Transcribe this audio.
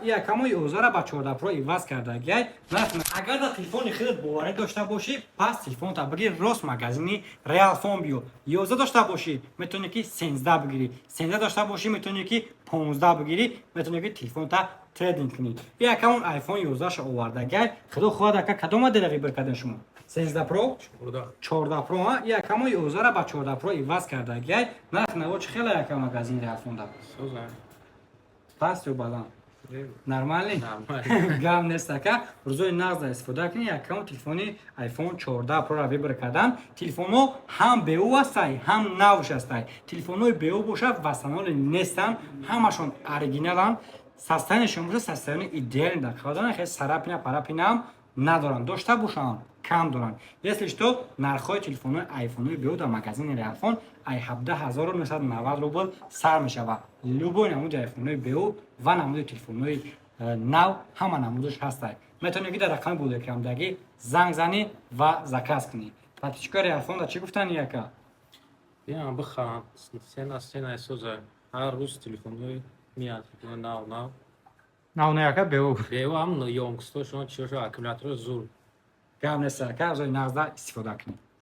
И акамо 11 ба 14 Pro иваз кардагиай. Нарх, агар дар телефони худат боварӣ дошта бошӣ, пас телефонта бигир, рост магазини Реалфон биё. 11 дошта бошӣ, метавонӣ ки 13 бигирӣ. 13 дошта бошӣ, метавонӣ ки 15 бигирӣ, метавонӣ ки телефонта трейдинг кунӣ. И акамон iPhone 11 овардагиай. Худо хоҳад, ака, кадом модела выбор кардем шумо? 13 Pro? 14 Pro, а? И акамо 11 ба 14 Pro иваз кардагиай. Нарх наво чӣ хеле, ака, магазини Реалфонда? Паст ё баланд? Нормальный? Гап нест, ака. Рӯзои нағза истифода кунӣ. Акамо телефони iPhone 14 Pro-ра выбор кардан. Телефонҳо ҳам беу ҳастай, ҳам навш ҳастай. Телефонҳои беу бошад, восстановленный нестанд, ҳамашон оригиналанд. Состояниешон боша, состояние идеальный дар қабл доранд, хеле царапина парапинаам надоранд, дошта бошанд, кам доранд. Если что, нархҳои телефонҳои айфонҳои беу дар магазини Реалфон ай 17 990 рубл сар мешавад. Любой намуди айфонҳои беу ва намуди телефонҳои нав, ҳама намудаш ҳастай. Метавонед ки дар рақами болоэкрамдагӣ занг занӣ ва заказ кунӣ. Подписчикои Реалфонда чӣ гуфтани, яка? Биям, бихарам. Цена, цена соза. Ҳар рӯз телефонҳои меяд, телефонҳои нав нав. Нав не, яка, беу. Беу ҳам ёмкостьошон, чиошо, аккумулятор зур. Гап нест, ака, рӯзои нағзда истифода кунед.